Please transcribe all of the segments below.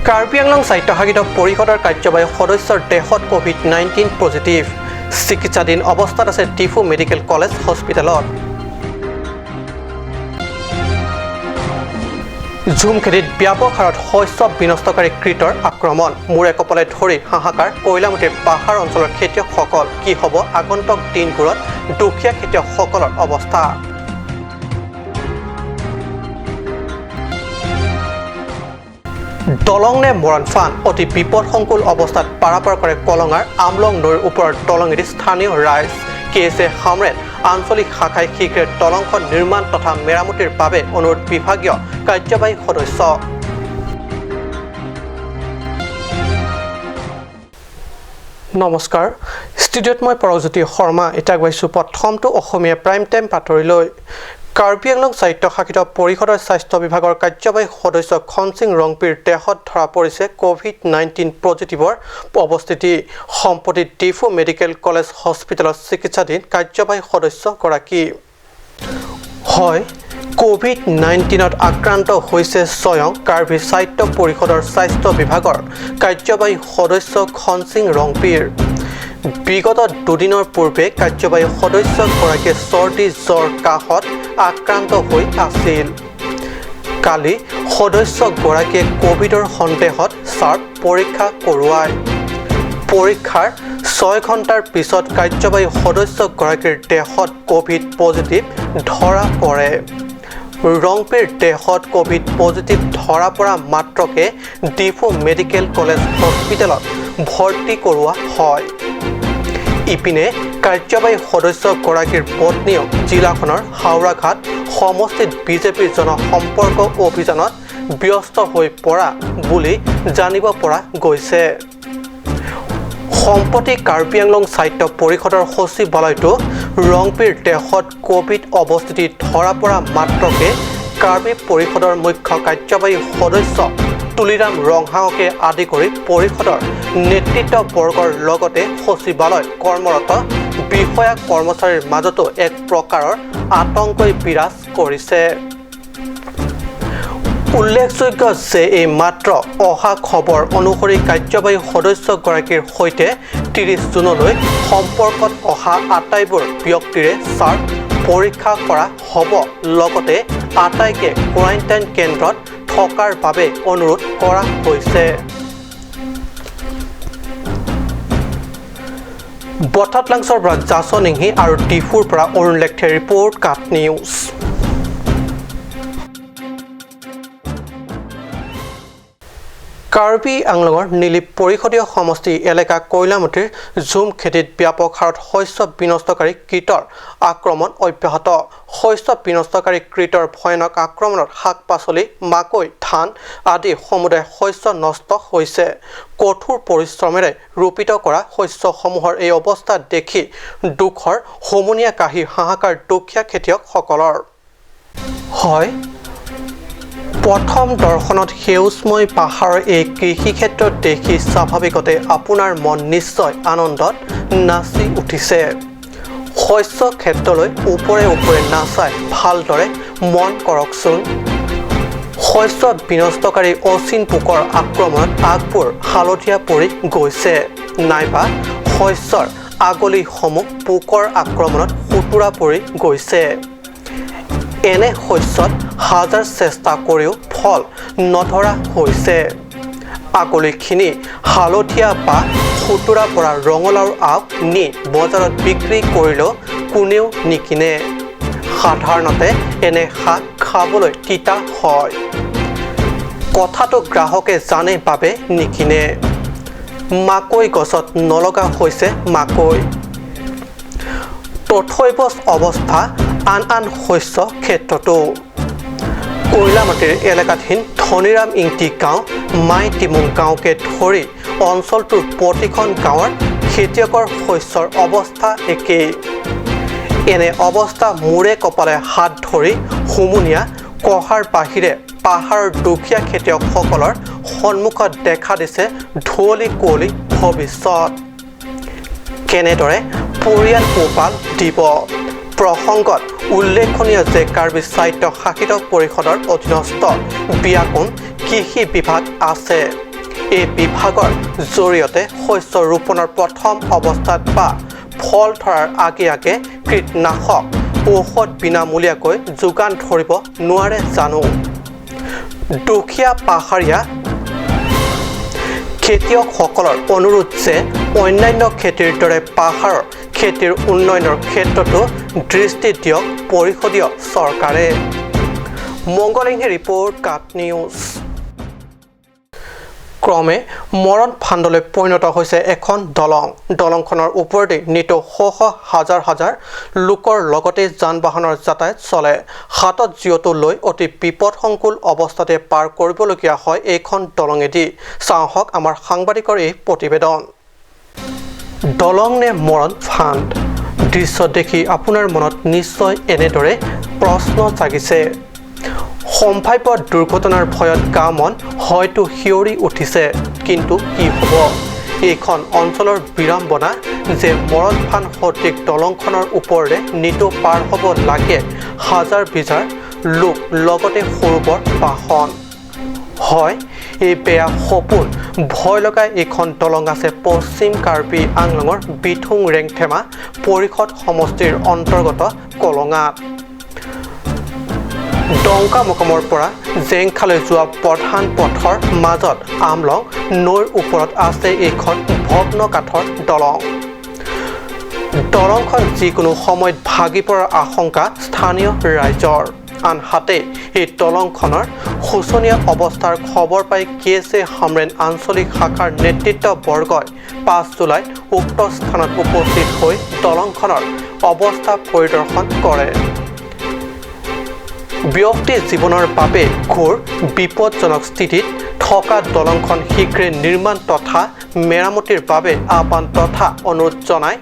কাৰ্বি আংলং স্বায়ত্তশাসিত পৰিষদৰ কাৰ্যবাহী সদস্যৰ দেহত ক'ভিড-19 পজিটিভ। চিকিৎসাধীন অৱস্থাত আছে ডিফু মেডিকেল কলেজ হস্পিটেলত। ঝুম খেতিত ব্যাপক হাৰত শস্য বিনষ্টকাৰী কীটৰ আক্ৰমণ। মূৰে কপালে ধৰি হাহাকাৰ কয়লামাটিৰ পাহাৰ অঞ্চলৰ খেতিয়কসকল। কি হ'ব আগন্তুক দিনবোৰত দুখীয়া খেতিয়কসকলৰ অৱস্থা? দলং নে মৰণ ফান? অতি বিপদসংকুল অৱস্থাত পাৰাপাৰ কৰে কলঙাৰ আমলং নৈৰ ওপৰৰ দলঙেদি স্থানীয় ৰাইজ। কে এছ এ হামৰেণ আঞ্চলিক শাখাই শীঘ্ৰে দলংখন নিৰ্মাণ তথা মেৰামতিৰ বাবে অনুৰোধ বিভাগীয় কাৰ্যবাহী সদস্য। নমস্কাৰ, ষ্টুডিঅ'ত মই পৰজ্যোতি শৰ্মা। এতিয়া গৈছোঁ প্ৰথমটো অসমীয়া প্ৰাইম টাইম বাতৰিলৈ। কাৰ্বি আংলং স্বায়ত্তশাসিত পৰিষদৰ স্বাস্থ্য বিভাগৰ কাৰ্যবাহী সদস্য খনসিং ৰংপিৰ দেহত ধৰা পৰিছে ক'ভিড-19 পজিটিভৰ অৱস্থিতি। সম্প্ৰতি ডিফু মেডিকেল কলেজ হস্পিটেলত চিকিৎসাধীন কাৰ্যবাহী সদস্যগৰাকী। হয়, ক'ভিড-19ত আক্ৰান্ত হৈছে স্বয়ং কাৰ্বি স্বায়ত্ত পৰিষদৰ স্বাস্থ্য বিভাগৰ কাৰ্যবাহী সদস্য খনসিং ৰংপিৰ। বিগত দুদিনৰ পূৰ্বে কাৰ্যবাহী সদস্যগৰাকীয়ে চৰ্দি, জ্বৰ, কাহত আক্ৰান্ত হৈ আছিল। কালি সদস্যগৰাকীয়ে ক'ভিডৰ সন্দেহত স্বাব পৰীক্ষা কৰোৱায়। পৰীক্ষাৰ 6 ঘণ্টাৰ পিছত কাৰ্যবাহী সদস্যগৰাকীৰ দেহত ক'ভিড পজিটিভ ধৰা পৰে। ৰংপিৰ দেহত ক'ভিড পজিটিভ ধৰা পৰা মাত্ৰকে ডিফু মেডিকেল কলেজ হস্পিটেলত ভৰ্তি কৰোৱা হয়। ইপিনে কাৰ্যবাহী সদস্যগৰাকীৰ পত্নীও জিলাখনৰ হাওৰাঘাট সমষ্টিত বিজেপিৰ জনসম্পৰ্ক অভিযানত ব্যস্ত হৈ পৰা বুলি জানিব পৰা গৈছে। সম্প্ৰতি কাৰ্বি আংলং স্বায়ত্ত পৰিষদৰ সচিবালয়তো ৰংপিৰ দেহত ক'ভিড অৱস্থিতি ধৰা পৰা মাত্ৰকে কাৰ্বি পৰিষদৰ মুখ্য কাৰ্যবাহী সদস্য তুলিৰাম ৰংহাঙকে আদি কৰি পৰিষদৰ নেতৃত্ববৰ্গৰ লগতে সচিবালয়ত কৰ্মৰত বিষয়া কৰ্মচাৰীৰ মাজতো এক প্ৰকাৰৰ আতংকই বিৰাজ কৰিছে। উল্লেখযোগ্য যে এই মাত্ৰ অহা খবৰ অনুসৰি কাৰ্যবাহী সদস্যগৰাকীৰ সৈতে 30 জুনলৈ সম্পৰ্কত অহা আটাইবোৰ ব্যক্তিৰে স্বাব পৰীক্ষা কৰা হ'ব, লগতে আটাইকে কোৱাৰেণ্টাইন কেন্দ্ৰত থকাৰ বাবে অনুৰোধ কৰা হৈছে। বঠাতলাংছৰ পৰা জাছনিংহি আৰু ডিফুৰ পৰা অৰুণ লেখথেৰ ৰিপৰ্ট, কাট নিউজ। কাৰ্বি আংলঙৰ নীলিপ পৰিষদীয় সমষ্টি এলেকা কয়লামাটিৰ ঝুম খেতিত ব্যাপক হাৰত শস্য বিনষ্টকাৰী কীটৰ আক্ৰমণ অব্যাহত। শস্য বিনষ্টকাৰী কীটৰ ভয়ানক আক্ৰমণত শাক পাচলি, মাকৈ, ধান আদি সমুদায় শস্য নষ্ট হৈছে। কঠোৰ পৰিশ্ৰমেৰে ৰোপিত কৰা শস্যসমূহৰ এই অৱস্থা দেখি দুখৰ হুমুনিয়া কাঢ়ি হাহাকাৰ দুখীয়া খেতিয়কসকলৰ। হয়, প্ৰথম দৰ্শনত সেউজময় পাহাৰৰ এই কৃষিক্ষেত্ৰত দেখি স্বাভাৱিকতে আপোনাৰ মন নিশ্চয় আনন্দত নাচি উঠিছে। শস্য ক্ষেত্ৰলৈ ওপৰে ওপৰে নাচাই ভালদৰে মন কৰকচোন। শস্য বিনষ্টকাৰী অচিন পোকৰ আক্ৰমণত আগবোৰ হালধীয়া পৰি গৈছে, নাইবা শস্যৰ আগলিসমূহ পোকৰ আক্ৰমণত সুতুৰা পৰি গৈছে। এনে শস্যত হাজাৰ চেষ্টা কৰিও ফল নধৰা হৈছে। আগলিখিনি হালধীয়া বা সুতুৰা পৰা ৰঙালাওৰ আগ নি বজাৰত বিক্ৰী কৰিলেও কোনেও নিকিনে। সাধাৰণতে এনে শাক খাবলৈ তিতা হয়, কথাটো গ্ৰাহকে জানে বাবে নিকিনে। মাকৈ গছত নলগা হৈছে মাকৈ। তথৈবচ অৱস্থা আন আন শস্য ক্ষেত্ৰতো। কয়লামাটিৰ এলেকাধীন ধনীৰাম ইংতি গাঁও, মাই টিমুং গাঁওকে ধৰি অঞ্চলটোৰ প্ৰতিখন গাঁৱৰ খেতিয়কৰ শস্যৰ অৱস্থা একেই। এনে অৱস্থা মূৰে কপালে হাত ধৰি হুমুনিয়া কঢ়াৰ বাহিৰে পাহাৰৰ দুখীয়া খেতিয়কসকলৰ সন্মুখত দেখা দিছে ধুঁৱলি কুঁৱলী ভৱিষ্যত। কেনেদৰে পৰিয়াল পোহপাল দিব? প্ৰসংগত উল্লেখনীয় যে কাৰ্বি স্বায়ত্তশাসিত পৰিষদৰ অধীনস্থ বিয়াকুম কৃষি বিভাগ আছে। এই বিভাগৰ জৰিয়তে শস্য ৰোপণৰ প্ৰথম অৱস্থাত বা ফল ধৰাৰ আগে আগে কীটনাশক ঔষধ বিনামূলীয়াকৈ যোগান ধৰিব নোৱাৰে জানো? দুখীয়া পাহাৰীয়া খেতিয়কসকলৰ অনুৰোধ যে অন্যান্য খেতিৰ দৰে পাহাৰৰ খেতিৰ উন্নয়নৰ ক্ষেত্ৰতো দৃষ্টি দিয়ক পৰিষদীয় চৰকাৰে। মংগলিংহে ৰিপৰ্ট, কাট নিউজ। ক্ৰমে মৰণ ফান্দলৈ পৰিণত হৈছে এখন দলং। দলংখনৰ ওপৰতে নিতৌ শ শ হাজাৰ হাজাৰ লোকৰ লগতে যান বাহনৰ যাতায়াত চলে। হাতত জিঅ'টো লৈ অতি বিপদসংকুল অৱস্থাতে পাৰ কৰিবলগীয়া হয় এইখন দলঙেদি। চাওঁ হওক আমাৰ সাংবাদিকৰ এই প্ৰতিবেদন। দলং নে মৰণ ফান্দ? দৃশ্য দেখি আপোনাৰ মনত নিশ্চয় এনেদৰে প্ৰশ্ন জাগিছে। সম্ভাৱ্য দুৰ্ঘটনাৰ ভয়ত গা মন হয়তো শিয়ৰি উঠিছে, কিন্তু কি হ'ব এইখন অঞ্চলৰ বিড়ম্বনা যে মৰণ ফান্দ সদৃশ দলংখনৰ ওপৰেৰে নিতৌ পাৰ হ'ব লাগে হাজাৰ বিজাৰ লোক, লগতে সৰু বৰ বাহন। হয়, এই বেয়া সপোন ভয় লগা এইখন দলং আছে পশ্চিম কাৰ্বি আংলঙৰ বিথুং ৰেংথেমা পৰিষদ সমষ্টিৰ অন্তৰ্গত কলঙাত। ডংকা মোকামৰ পৰা জেংখালৈ যোৱা প্ৰধান পথৰ মাজত আমলং নৈৰ ওপৰত আছে এইখন ভগ্ন কাঠৰ দলং। দলংখন যিকোনো সময়ত ভাগি পৰাৰ আশংকা স্থানীয় ৰাইজৰ। আনহাতে এই দলংখনৰ শোচনীয় অৱস্থাৰ খবৰ পাই কে এছ এ হামৰেণ আঞ্চলিক শাখাৰ নেতৃত্ববৰ্গই 5 জুলাইত উক্ত স্থানত উপস্থিত হৈ দলংখনৰ অৱস্থা পৰিদৰ্শন কৰে। ব্যক্তি জীৱনৰ বাবে ঘোৰ বিপদজনক স্থিতিত থকা দলংখন শীঘ্ৰে নিৰ্মাণ তথা মেৰামতিৰ বাবে আহ্বান তথা অনুৰোধ জনাই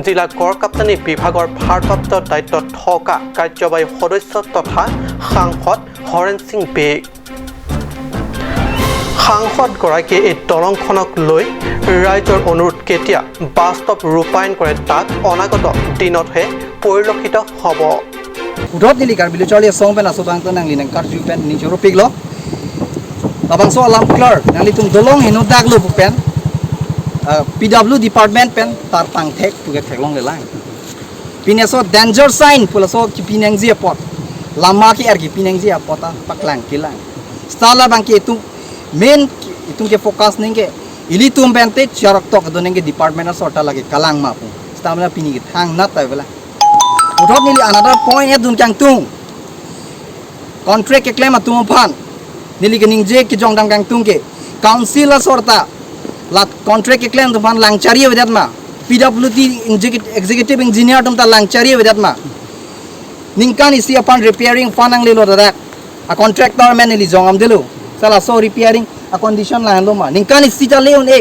জিলা গড়কাপ্তানি বিভাগৰ ভাৰপ্ৰাপ্ত দায়িত্বত থকা কাৰ্যবাহী সদস্য তথা সাংসদ হৰেণ সিং বেগ। সাংসদগৰাকীয়ে এই দলংখনক লৈ ৰাইজৰ অনুৰোধ কেতিয়া বাস্তৱ ৰূপায়ণ কৰে তাক অনাগত দিনতহে পৰিলক্ষিত হ'ব। Udot nili kar bilu charlie song pen aso bang nang linang kar ju pen ni joro piglo abang so alam clear nang litum dolong hino dag lo pen PW department pen tar tang thek puge theklong le lang pine so danger sign pula so ki pinang ji pot lama ki er ki pinang ji pota paklang kilang stala bang ki tum main itum ke focus ning ke ili tum pen te charak tok doneng ke department sorta lage kalang ma pu stamina pini ki thang na tai bela Udot nili another point dun kang tung contract ke claim atum phan nili ke ningje ki jong dang kang tung ke council sorta la contract ke claim tum phan langchari vedat ma PWD executive engineer tum ta langchari vedat ma ningkan isi upon repairing phan ang lilo da a contractor man nili jong am delu sala so repairing a condition la lo ma ningkan isi ta leun e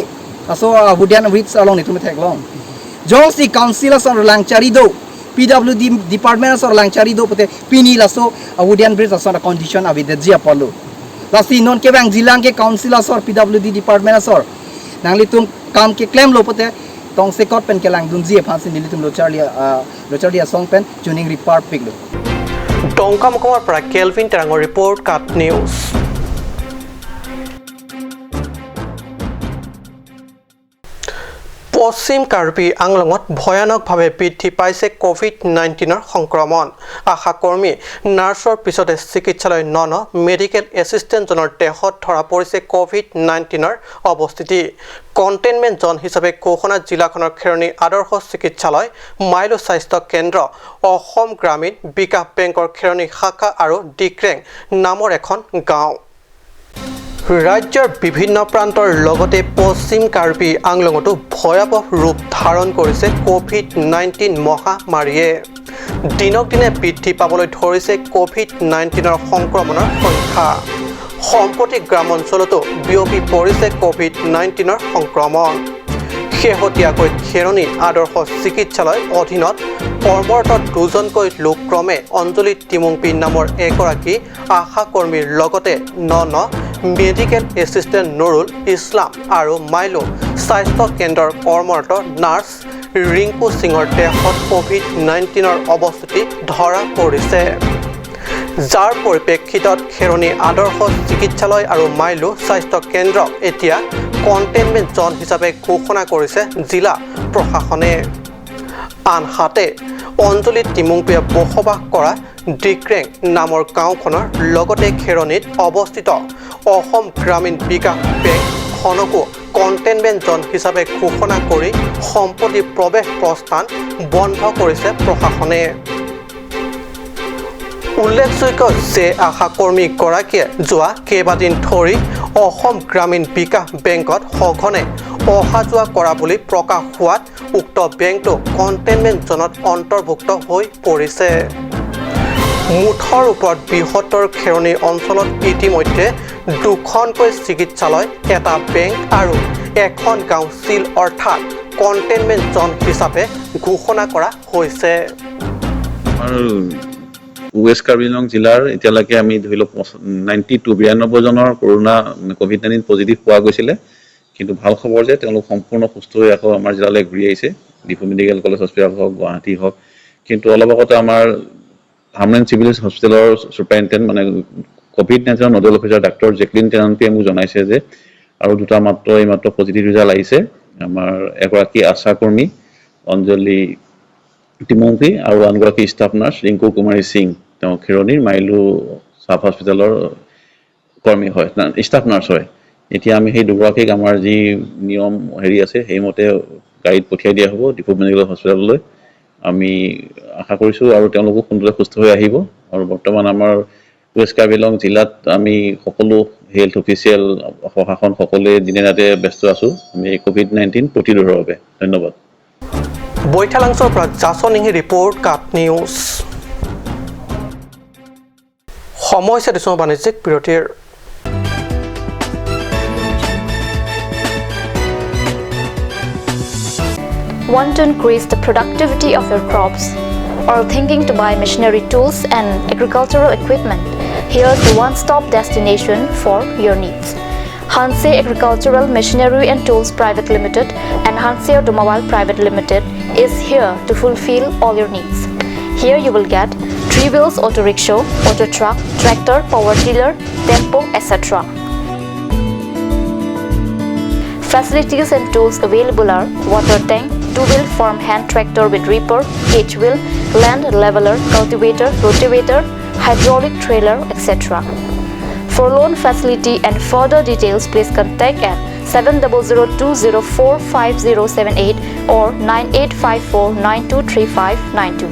so wooden with along ni tum thek long jong si council sor langchari do PWD department sor langchari do pote pini laso wooden bridge asor condition avi de ji apollo lasi non ke bang jilang ke council asor PWD department asor nangli tum kam ke claim lo pote tong se kot pen ke lang dun ji phan sin nili tum lo charlia song pen tuning report pig lo Dongka মোকামৰ পৰা kelvin তেৰাঙৰ report, কাট news. পশ্চিম কাৰ্বি আংলঙত ভয়ানকভাৱে বৃদ্ধি পাইছে কোভিড-19ৰ সংক্ৰমণ। আশাকৰ্মী নাৰ্ছৰ পিছতে চিকিৎসালয় ন ন medical এছিষ্টেণ্টজনৰ দেহত ধৰা পৰিছে কোভিড-19ৰ অৱস্থিতি। কণ্টেইনমেণ্ট জ'ন হিচাপে ঘোষণা জিলাখনৰ খেৰণি আদৰ্শ চিকিৎসালয়, মাইলো স্বাস্থ্য কেন্দ্ৰ, অসম গ্ৰামীণ বিকাশ বেংকৰ খেৰণি শাখা আৰু ডিক্ৰেং নামৰ এখন গাঁও। ৰাজ্যৰ বিভিন্ন প্ৰান্তৰ লগতে পশ্চিম কাৰ্বি আংলঙতো ভয়াৱহ ৰূপ ধাৰণ কৰিছে কোভিড-19 মহামাৰীয়ে। দিনক দিনে বৃদ্ধি পাবলৈ ধৰিছে কোভিড-19ৰ সংক্ৰমণৰ সংখ্যা। সম্প্ৰতি গ্ৰাম অঞ্চলতো বিয়পি পৰিছে কোভিড-19ৰ সংক্ৰমণ। শেহতীয়াকৈ খেৰণি আদৰ্শ চিকিৎসালয় অধীনত কৰ্মৰত দুজনকৈ লোক ক্ৰমে অঞ্জলি তিমুংপি নামৰ এগৰাকী আশাকৰ্মীৰ লগতে ন ন মেডিকেল এছিষ্টেণ্ট নুৰুল ইছলাম আৰু মাইলো স্বাস্থ্য কেন্দ্ৰৰ কৰ্মৰত নাৰ্ছ ৰিংকু সিঙৰ দেহত কোভিড-19ৰ অৱস্থিতি ধৰা পৰিছে। যাৰ পৰিপ্ৰেক্ষিতত খেৰণি আদৰ্শ চিকিৎসালয় আৰু মাইলো স্বাস্থ্য কেন্দ্ৰ এতিয়া কণ্টেইনমেণ্ট জ'ন হিচাপে ঘোষণা কৰিছে জিলা প্ৰশাসনে। আনহাতে অঞ্জলি তিমুংপিয়ে বসবাস কৰা ডিক্ৰেং নামৰ গাঁওখনৰ লগতে খেৰণিত অৱস্থিত অসম গ্ৰামীণ বিকাশ বেংকখনকো কণ্টেইনমেণ্ট জ'ন হিচাপে ঘোষণা কৰি সম্প্ৰতি প্ৰৱেশ প্ৰস্থান বন্ধ কৰিছে প্ৰশাসনে। উল্লেখযোগ্য যে আশাকৰ্মীগৰাকীয়ে যোৱা কেইবাদিন ধৰি অসম গ্ৰামীণ বিকাশ বেংকত সঘনে অহা যোৱা কৰা বুলি প্ৰকাশ হোৱাত উক্ত বেংকটো কণ্টেইনমেণ্ট জ'নত অন্তৰ্ভুক্ত হৈ পৰিছে। মুঠৰ ওপৰত বৃহত্তৰ খেৰণি অঞ্চলত ইতিমধ্যে দুখনকৈ চিকিৎসালয়, এটা বেংক আৰু এখন গাঁও চিল অৰ্থাৎ কণ্টেইনমেণ্ট জ'ন হিচাপে ঘোষণা কৰা হৈছে। ৱেষ্ট কাৰ্বি আংলং জিলাৰ এতিয়ালৈকে আমি ধৰি লওক 92 জনৰ কৰোণা কোভিড-19 পজিটিভ পোৱা গৈছিলে, কিন্তু ভাল খবৰ যে তেওঁলোক সম্পূৰ্ণ সুস্থ হৈ আকৌ আমাৰ জিলালৈ ঘূৰি আহিছে। ডিফু মেডিকেল কলেজ হস্পিটেল হওক, গুৱাহাটী হওক। কিন্তু অলপ আগতে আমাৰ হামৰেন চিভিল হস্পিটেলৰ ছুপাৰিণ্টেণ্ডেণ্ট মানে কোভিড-19 nodal officer doctor Jacqueline Tenantiye মোক জনাইছে যে আৰু দুটা মাত্ৰ এইমাত্ৰ পজিটিভ ৰিজাল্ট আহিছে। আমাৰ এগৰাকী আশাকৰ্মী অঞ্জলি তিমুংপি আৰু আনগৰাকী ষ্টাফ নাৰ্ছ ৰিংকু কুমাৰী সিং, তেওঁ খেৰণিৰ মাইলু চাব হস্পিটেলৰ কৰ্মী হয়, ষ্টাফ নাৰ্ছ হয়। এতিয়া আমি সেই দুগৰাকীক আমাৰ যি নিয়ম হেৰি আছে সেইমতে গাড়ীত পঠিয়াই দিয়া হ'ব ডিফু মেডিকেল হস্পিটেললৈ। আমি আশা কৰিছোঁ আৰু তেওঁলোকো সোনকালে সুস্থ হৈ আহিব। আৰু বৰ্তমান আমাৰ ৱেষ্ট কাৰ্বি আংলং জিলাত আমি সকলো হেল্থ অফিচিয়েল, প্ৰশাসন সকলোৱে দিনে ৰাতিয়ে ব্যস্ত আছোঁ আমি কোভিড-19 প্ৰতিৰোধৰ বাবে। ধন্যবাদ। বৈঠালাংছৰ পৰা জাছনিঙি ৰিপৰ্ট, কাট নিউজ। সময় হৈছে দিছোঁ বাণিজ্যিক বিৰতিৰ। Want to increase the productivity of your crops or thinking to buy machinery tools and agricultural equipment? Here's the one-stop destination for your needs. Hanse Agricultural Machinery and Tools Private Limited and Hanse Automobile Private Limited is here to fulfill all your needs. Here you will get 3 wheels auto rickshaw, auto truck, tractor, power tiller, tempo, etc. Facilities and tools available are water tank, 2-wheel farm hand tractor with reaper, H-wheel, land leveler, cultivator, rotavator, hydraulic trailer, etc. For loan facility and further details, please contact at 7002045078 or 9854923592.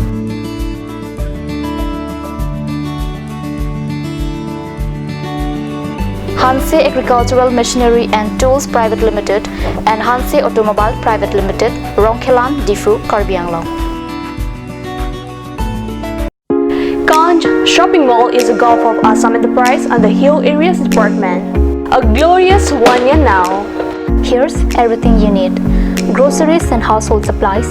Hanse Agricultural Machinery and Tools Private Limited and Hanse Automobile Private Limited, Rongkhelan, Difu, Karbi Anglong. Kanj Shopping Mall is a Gulf of Assam Enterprise and the Hill Areas Department. A glorious 1 year now. Here's everything you need: groceries and household supplies,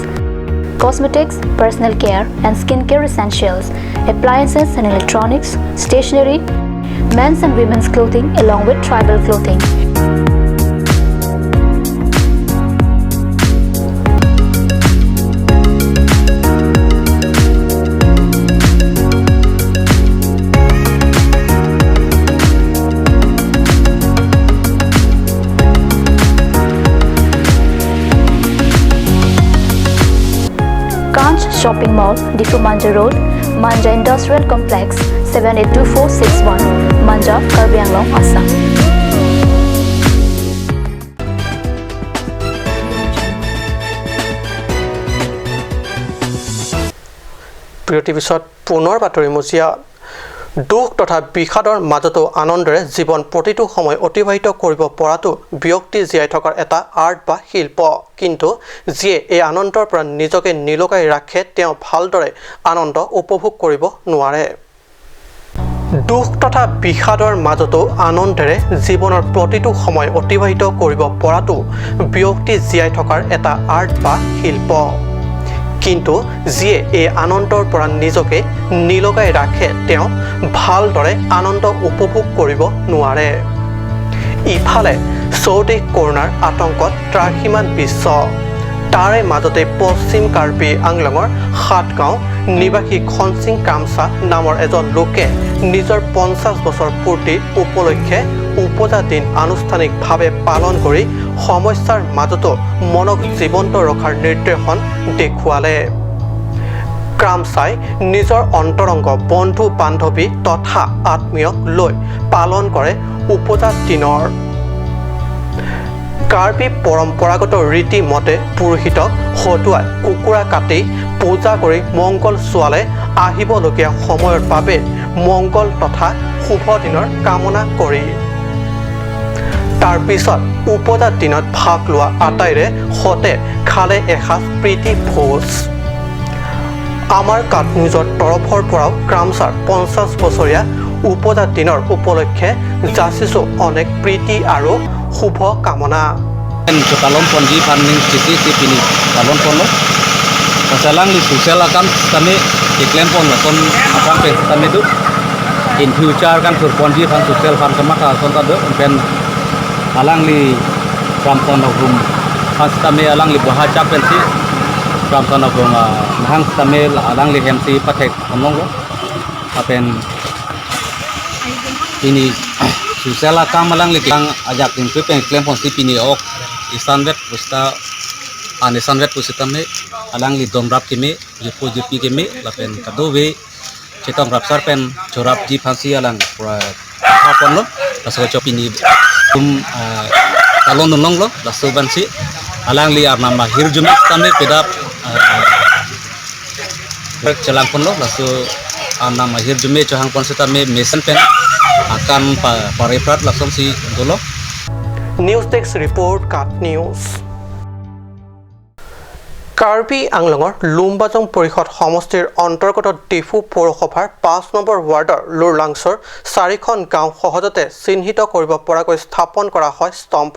cosmetics, personal care and skincare essentials, appliances and electronics, stationery, men's and women's clothing along with tribal clothing. Kanch Shopping Mall, Difu Manja Road, Manja Industrial Complex, 782461, Manja, Karbi Anglong, Assam. বিৰতিৰ পিছত পুনৰ বাতৰি মজিয়া। দুখ তথা বিষাদৰ মাজতো আনন্দেৰে জীৱন প্ৰতিটো সময় অতিবাহিত কৰিব পৰাটো ব্যক্তি জীয়াই থকাৰ এটা আৰ্ট বা শিল্প। কিন্তু যিয়ে এই আনন্দৰ পৰা নিজকে নিলগাই ৰাখে তেওঁ ভালদৰে আনন্দ উপভোগ কৰিব নোৱাৰে। দুখ তথা বিষাদৰ মাজতো আনন্দেৰে জীৱনৰ প্ৰতিটো সময় অতিবাহিত কৰিব পৰাটো ব্যক্তি জীয়াই থকাৰ এটা আৰ্ট বা শিল্প। কিন্তু যিয়ে এই আনন্দৰ পৰা নিজকে নিলগাই ৰাখে তেওঁ ভালদৰে আনন্দ উপভোগ কৰিব নোৱাৰে। ইফালে চৌদিশ কৰোণাৰ আতংকত ত্ৰাসীমান বিশ্ব, তাৰে মাজতে পশ্চিম কাৰ্বি আংলঙৰ সাতগাঁও নিবাসী খনসিং কামচা নামৰ এজন লোকে নিজৰ 50 বছৰ পূৰ্তি উপলক্ষে উপজা দিন আনুষ্ঠানিকভাৱে পালন কৰি সমস্যাৰ মাজতো মনক জীৱন্ত ৰখাৰ নিৰ্দেশন দেখুৱালে। ক্ৰামচাই নিজৰ অন্তৰংগ বন্ধু বান্ধৱী তথা আত্মীয়ক লৈ পালন কৰে উপজা দিনৰ। কাৰ্বি পৰম্পৰাগত ৰীতিমতে পুৰোহিতক হতুৱাই কুকুৰা কাটি পূজা কৰি মংগল চোৱালে আহিবলগীয়া সময়ৰ বাবে মংগল তথা শুভ দিনৰ কামনা কৰি। তাৰ পিছত উপজা দিনত ভাগ লোৱা আটাইৰে সতে খালে এসাঁজ প্ৰীতি ভোজ। আমাৰ কাট নিউজৰ তৰফৰ পৰাও ক্ৰামচাৰ 50 বছৰীয়া উপজা দিনৰ উপলক্ষে যাচিছোঁ অনেক প্ৰীতি আৰু শুভ কামনা। Talon ponji paning sisi si pini talon pon lo pasalang li social akam kami iklem pon lo son akam pe kami tu in future kan sur ponji fan social fan kama ka son ta do pen alang li ramson of room fan kami alang li boha chak pen si ramson of room nahang kami alang li hem si pathek onong lo apen ini social akam alang li kang ajak din pen klem pon si pini ok isanvet pusta anisanvet pusita me alang li domrap kime jepo jepi kime lapen kadowe chetong rapsar pen jorap ji phansi alang pura apon lo laso chopini tum talon nong lo laso bansi alang li arnama hirjumi tame pedap chalang pon lo laso arnama hirjumi chohang pon sita me mesan pen akan pareprat langsung si dolo. News desk report, Kat news. Karbi আংলঙৰ লুম্বাজং পৰিষদ সমষ্টিৰ অন্তৰ্গত ডিফু পৌৰসভাৰ 5 number ৱাৰ্ডৰ লুৰলাংছৰ 4খন গাঁও সহজতে চিহ্নিত কৰিব পৰাকৈ স্থাপন কৰা হয় স্তম্ভ।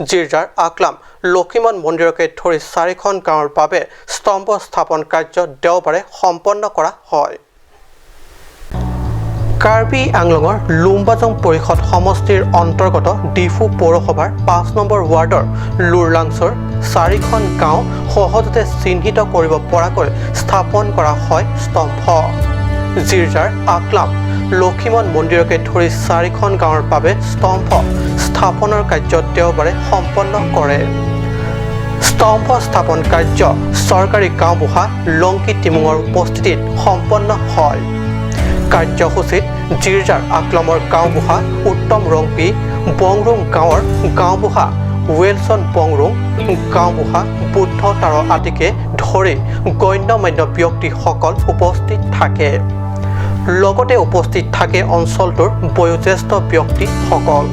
জিৰজাৰ আকলাম লখিমন মন্দিৰকে ধৰি 4খন গাঁৱৰ বাবে স্তম্ভ স্থাপন কাৰ্য দেওবাৰে সম্পন্ন কৰা হয়। কাৰ্বি আংলঙৰ লুম্বাজং পৰিষদ সমষ্টিৰ অন্তৰ্গত ডিফু পৌৰসভাৰ 5 নম্বৰ ৱাৰ্ডৰ লুৰলাংছৰ 4খন গাঁও সহজতে চিহ্নিত কৰিব পৰাকৈ স্থাপন কৰা হয় স্তম্ভ। জিৰজাৰ আকলাম লখিমন মন্দিৰকে ধৰি 4খন গাঁৱৰ বাবে স্তম্ভ স্থাপনৰ কাৰ্য দেওবাৰে সম্পন্ন কৰে। স্তম্ভ স্থাপন কাৰ্য চৰকাৰী গাঁওবুঢ়া লংকি টিমুঙৰ উপস্থিতিত সম্পন্ন হয়। কাৰ্যসূচীত জিৰজাৰ আকলমৰ গাঁওবুঢ়া উত্তম ৰংপি, বংৰুং গাঁৱৰ গাঁওবুঢ়া ৱেলছন বংৰুং, গাঁওবুঢ়া বুদ্ধ তাৰ আদিকে ধৰি গণ্যমান্য ব্যক্তিসকল উপস্থিত থাকে। লগতে উপস্থিত থাকে অঞ্চলটোৰ বয়োজ্যেষ্ঠ ব্যক্তিসকল।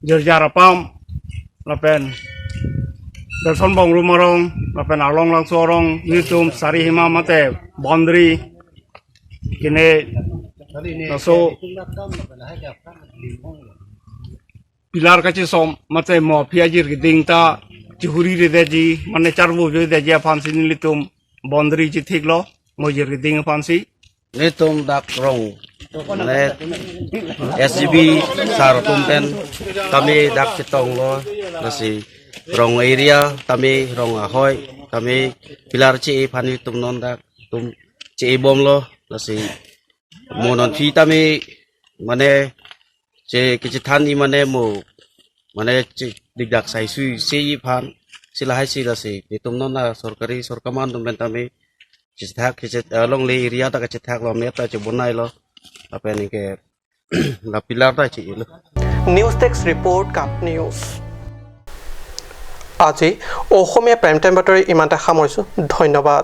Jerjarapam lapen Delson bong rumarong lapen along lang sorong nitum sari hima mate boundary kine laso pilar kachi som mate mo phiajir ding ta chihuri re deji mane charbu jo deji fansi nitum boundary ji thik lo mojir ding fansi nitum dak rong ne SGB sar tumpen kami dak citong lo nasi rong area kami rong ahoy kami pilar chi phani tum non dak tum chi bom lo nasi monon phi kami mane che kichi thani mane mo mane chi dik dak sai sui si phan sila hai si lasi tum non na sarkari sarkaman tumpen kami chi thak chi long le area ta chi thak lo me ta chi bonai lo news desk report, Kat news. আজি অসমীয়া prime time বাতৰি ইমানতে সামৰিছোঁ। ধন্যবাদ।